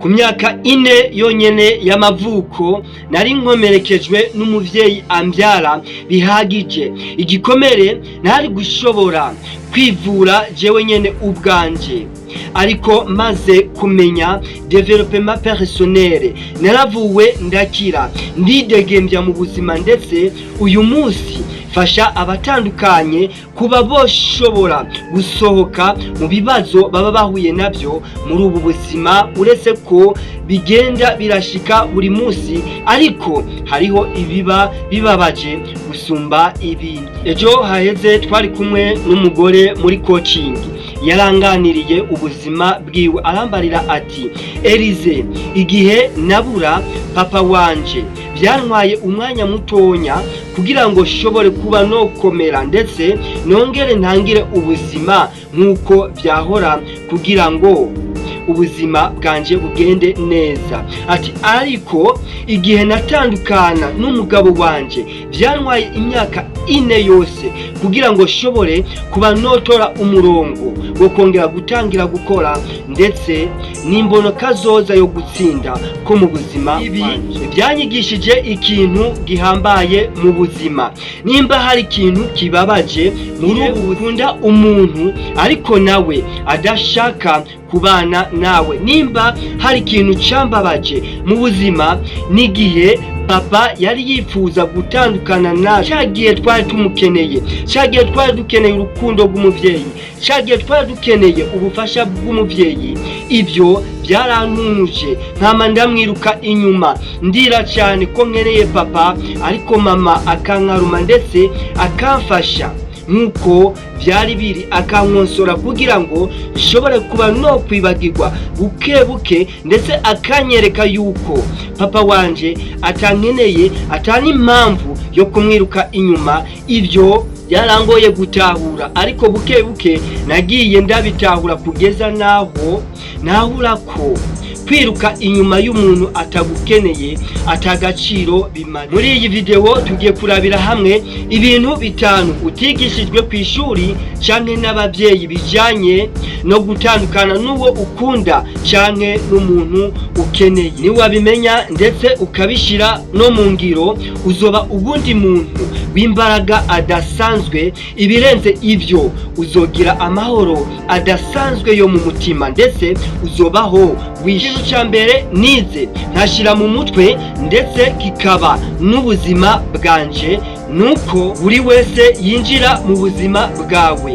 Ku myaka 4 yonyene y'amavuko nari nkomerekejwe n'umuvyeyi ambyara bihagije, igikomere ntari gushobora kwivura jewe nyene ubwanje. Ariko maze kumenya développement personnel, naravuwe, ndakira, ndidegembya mu buzima. Ndetse uyu munsi fasha abatandukanye kuba boshobora gusohoka mu bibazo baba bahuye nabyo muri ubu buzima. Uretse ko bigenda birashika buri munsi, ariko hariho ibiba bibabaje gusumba ibindi. Ejo haheze twari kumwe n'umugore muri coaching, yaranganiriye ubuzima bwiwe, arambarira ati: "Elize, igihe nabura papa wanje byantwaye umwanya mutonya kugira ngo nshobore kuba nokomera, ndetse nongere ntangire ubuzima nk'uko byahora, kugira ngo ubuzima bwanje bugende neza." Ati: "Ariko igihe natandukana n'umugabo wanje, byantwaye imyaka 4 yose kugira ngo nshobore kuba notora umurongo wo kongera gutangira gukora, ndetse n'imbono kazoza yo gutsinda ko mu buzima." Ibi byanyigishije ikintu gihambaye mu buzima. Nimba hari ikintu kibabaje muri ubu, ukunda umuntu ariko nawe adashaka kubana nawe. Nimba hari ikintu cambabaje mu buzima, n'igihe papa yari yifuza gutandukana nawe, cya gihe twari tumukeneye, cya gihe twari dukeneye urukundo rw'umuvyeyi, cya gihe twari dukeneye ubufasha bw'umuvyeyi. Ibyo byarantunuje, nkama ndamwiruka inyuma, ndira cyane ko nkeneye papa, ariko mama akankaruma ndetse akamfasha nk'uko byari biri, akankonsora kugira ngo nshobore kuba no kwibagirwa buke buke, ndetse akanyereka yuko papa wanje atankeneye, atani impamvu yo kumwiruka inyuma. Ibyo byarangoye gutahura, ariko buke buke nagiye ndabitahura, kugeza naho nahura ko kwiruka inyuma y'umuntu atagukeneye atagaciro bimaze. Muri iyi video tugiye kurabira hamwe ibintu bitanu utigishijwe ku ishuri canke n'abavyeyi bijanye no gutandukana n'uwo ukunda canke n'umuntu ukeneye. Niwabimenya ndetse ukabishira no mu ngiro, uzoba ubundi muntu w'imbaraga adasanzwe. Ibirenze ivyo, uzogira amahoro adasanzwe yo mu mutima, ndetse uzobaho wishimye. Ikintu ca mbere nize nkashira mu mutwe, ndetse kikaba n'ubuzima bwanje, nuko buri wese yinjira mu buzima bwawe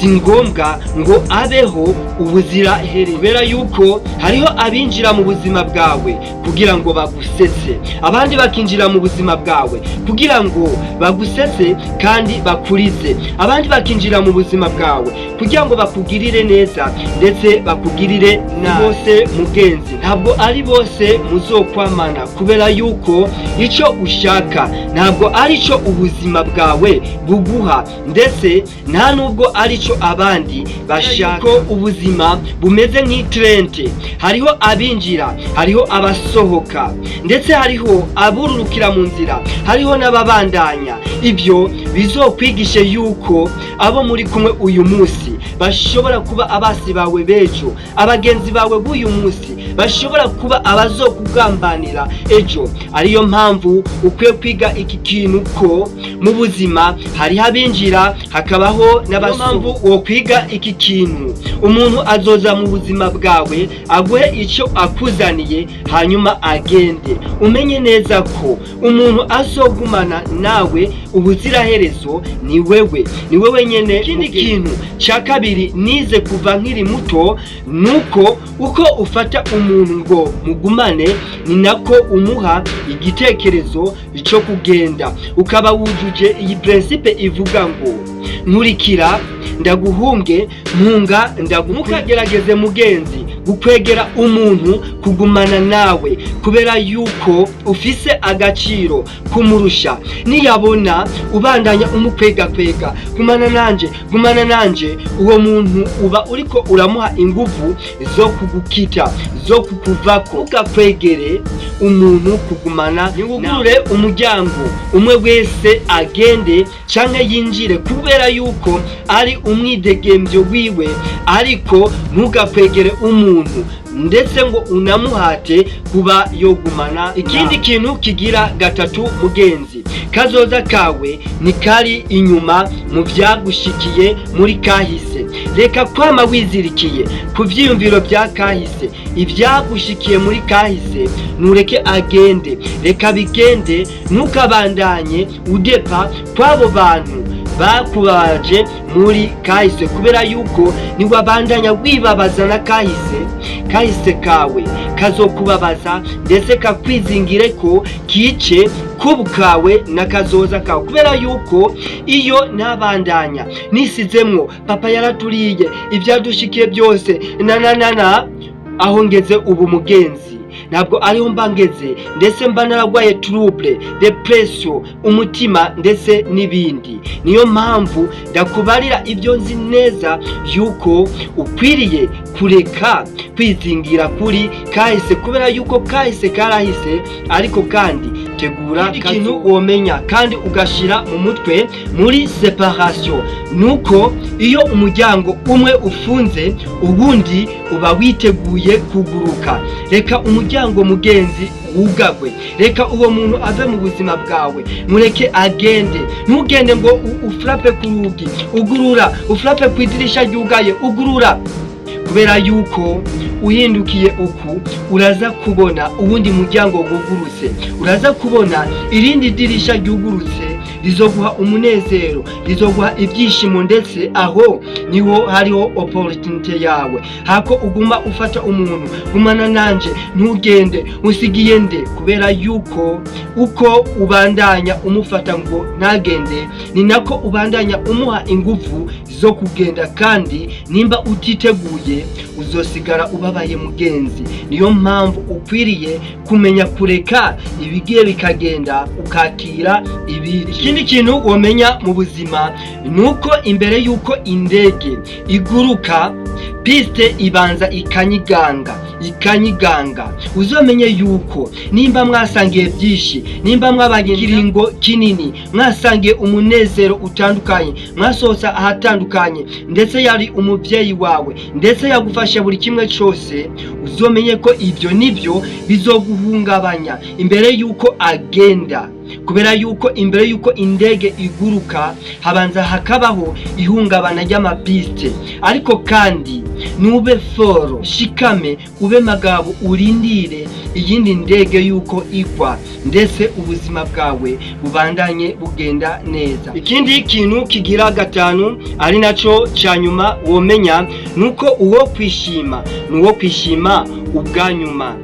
si ngombwa ngo abeho ubuziraherezo, kubera yuko hariho abinjira mu buzima bwawe kugira ngo bagusetse, abandi bakinjira mu buzima bwawe kugira ngo bagusetse kandi bakurize, abandi bakinjira mu buzima bwawe kugira ngo bakugirire neza ndetse bakugirire nabi. Bose mugenzi, ntabwo ari bose muzokwamana, kubera yuko icyo ushaka ntabwo ari cyo ubuzima bwawe buguha, ndetse nta nubwo ari cyo abandi bashaka. Ko ubuzima bumeze nk'itrente, hariho abinjira, hariho abasohoka, ndetse hariho abururukira mu nzira, hariho n'ababandanya. Ibyo bizokwigishe yuko abo muri kumwe uyu munsi bashobora kuba abasi bawe b'ejo, abagenzi bawe b'uyu munsi bashobora kuba abazokugambanira ejo. Ariyo mpamvu ukwiye kwiga iki kintu, ko mu buzima hariho abinjira, hakabaho n'abasohoka. Wo kwiga iki kintu: umuntu azoza mu buzima bwawe, aguhe icyo akuzaniye, hanyuma agende. Umenye neza ko umuntu azogumana nawe ubuziraherezo ni wewe, ni wewe nyene. Ikindi kintu cya kabiri nize kuva nkiri muto, nuko uko ufata umuntu ngo mugumane, ni nako umuha igitekerezo cyo kugenda. Ukaba wujuje iyi principe ivuga ngo: "Nkurikira ndaguhunge, mpunga ndaguhunge." Mugenzi, gukwegera umuntu kugumana nawe kubera yuko ufise agaciro kumurusha, niyabona ubandanya umukwegakwega: "Gumana nanje, gumana nanje", uwo muntu uba uriko uramuha inguvu zo kugukita, zo kukuvako. Ugakwegere umuntu kugumana, niwugurure umuryango, umwe wese agende canke yinjire, kubera yuko ari umwidegembyo wiwe, ariko ntugakwegere umuntu. umuntu, ndetse ngo unamuhate kuba yogumana. Ikindi kintu kigira gatatu, mugenzi, kazoza kawe ntikari inyuma mu byagushikiye muri kahise. Reka kwama wizirikiye ku vyiyumviro bya kahise. Ivyagushikiye muri kahise nureke agende, reka bigende. Ntukabandanye udepa kw'abo bantu bakubaje muri kahise, kubera yuko niwabandanya wibabaza na kahise, kahise kawe kazokubabaza, ndetse kakwizingire ko kice kubu kawe na kazoza kawe. Kubera yuko iyo nabandanya nisizemwo papa yaraturiye, ivyadushikiye byose na na na na, aho ngeze ubu, mugenzi, ntabwo ariho mba ngeze, ndetse mba naragwaye trouble, dépression, umutima, ndetse n'ibindi. Niyo mpamvu ndakubarira ibyo nzi neza yuko ukwiriye kureka kwizingira kuri kahise, kubera yuko kahise karahise. Ariko kandi tegura. Ikintu womenya kandi ugashira mu mutwe muri séparation nuko iyo umuryango umwe ufunze, ubundi uba witeguye kuguruka. Reka umuryango, mugenzi, wugagwe. Reka uwo muntu ave mu buzima bwawe, mureke agende. Ntugende ngo ufrape ku rugi, ugurura, ufrape ku idirisha ryugaye, ugurura, kubera yuko uhindukiye uku uraza kubona uwundi muryango wugurutse, uraza kubona irindi dirisha ryugurutse rizoguha umunezero, rizoguha ibyishimo, ndetse aho niho hariho opportunité yawe. Hako uguma ufata umuntu, gumana nanje, ntugende, usigiye nde? Kubera yuko uko ubandanya umufata ngo ntagende, ni nako ubandanya umuha ingufu zo kugenda, kandi nimba utiteguye uzosigara ubabaye, mugenzi. Niyo mpamvu ukwiriye kumenya kureka ibigiye bikagenda, ukakira ibiri. Ikindi kintu womenya mu buzima ni uko imbere y'uko indege iguruka, piste ibanza ikanyiganga, ikanyiganga. Uzomenye yuko nimba mwasangiye byinshi, nimba mwabanye ikiringo kinini, mwasangiye umunezero utandukanye, mwasohotse ahatandukanye, ndetse yari umubyeyi wawe, ndetse yagufasha buri kimwe cyose, uzomenye ko ibyo nibyo bizoguhungabanya imbere yuko agenda, kubera yuko imbere yuko indege iguruka habanza hakabaho ihungabana ry'amapiste. Ariko kandi nube fort, shikame, ube magabo, urindire iyindi ndege yuko igwa, ndetse ubuzima bwawe bubandanye bugenda neza. Ikindi kintu kigira gatanu, ari naco ca nyuma womenya, nuko uwo kwishima ni uwo kwishima ubwa nyuma.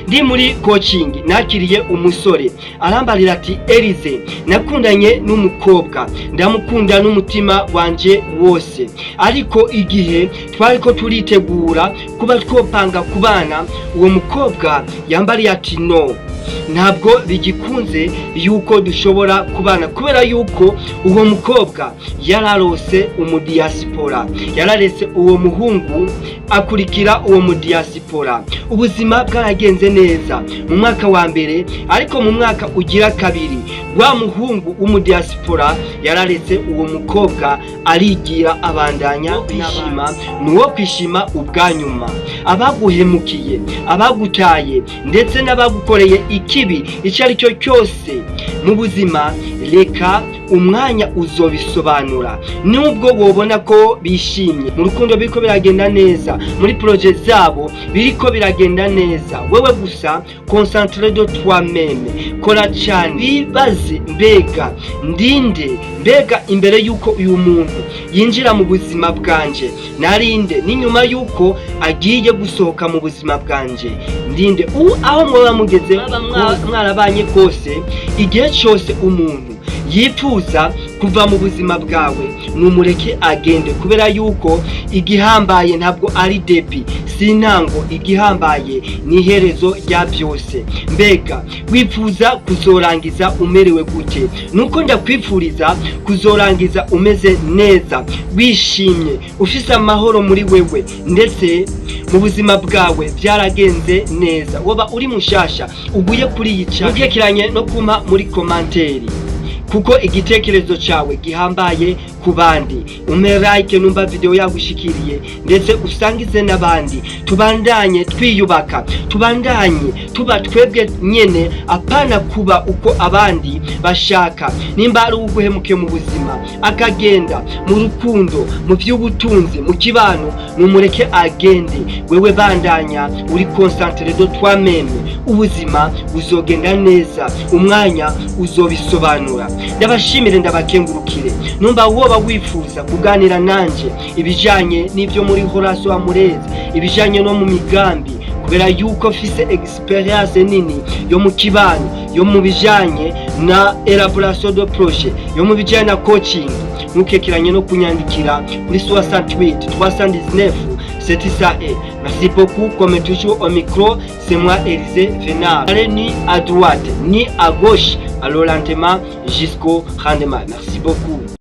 Ndi muri coaching, nakiriye umusore, arambarira ati: "Elize, nakundanye n'umukobwa, ndamukunda n'umutima wanje wose, ariko igihe twari ko turitegura kuba twopanga kubana, uwo mukobwa yambariye ati no, ntabwo bigikunze yuko dushobora kubana, kubera yuko uwo mukobwa yararose umudiaspora, yararetse uwo muhungu akurikira uwo mudiaspora. Ubuzima bwaragenze neza mu mwaka wa mbere, ariko mu mwaka ugira kabiri wa muhungu w'umudiaspora yararetse uwo mukobwa arigira, abandanya." Kwishima ni uwo kwishima ubwa nyuma. Abaguhemukiye, abagutaye, ndetse n'abagukoreye ikibi icyo ari cyo cyose mu buzima, reka umwanya uzobisobanura. Nubwo wobona ko bishimye mu rukundo, biriko biragenda neza muri projets zabo, biriko biragenda neza, wewe gusa concentre de toi-même, kora cyane, bibaze: mbega ndinde? Mbega imbere yuko uyu muntu yinjira mu buzima bwanje narinde? N'inyuma yuko agiye gusohoka mu buzima bwanje ndinde? Aho mwaba mugeze, mwarabanye kose, igihe cyose umuntu yifuza kuva mu buzima bwawe, numureke agende, kubera yuko igihambaye ntabwo ari début, si intango, igihambaye ni iherezo rya byose. Mbega wifuza kuzorangiza umerewe gute? Nuko ndakwifuriza kuzorangiza umeze neza, wishimye, ufise amahoro muri wewe, ndetse mu buzima bwawe byaragenze neza. Woba uri mushasha uguye kuri iyi channel, ntukekeranye no kumpa muri commentaire. kuko igitekerezo cawe gihambaye ku bandi. Umpe like numba video yagushikiriye, ndetse usangize n'abandi. Tubandanye twiyubaka, tubandanye tuba twebwe nyene, apana kuba uko abandi bashaka. Nimba ari uguhemuke mu buzima, akagenda mu rukundo, mu vy'ubutunzi, mu kibano, numureke agende. Wewe bandanya uri concentré de toi-même, ubuzima buzogenda neza, umwanya uzobisobanura. Ndabashimire, ndabakengurukire. Numba woba wifuza kuganira nanje ibijanye n'ivyo muri relation amoureuse, ibijanye no mu migambi, kubera yuko mfise expérience nini yo mu kibano, yo mu bijanye na élaboration de projet, yo mu bijanye na coaching, ntukekeranye no kunyandikira kuri 68 319 701. Merci beaucoup. Comme toujours au micro, c'est moi, Élisée Venard. Allez ni à droite, ni à gauche, alors lentement jusqu'au rendement. Merci beaucoup.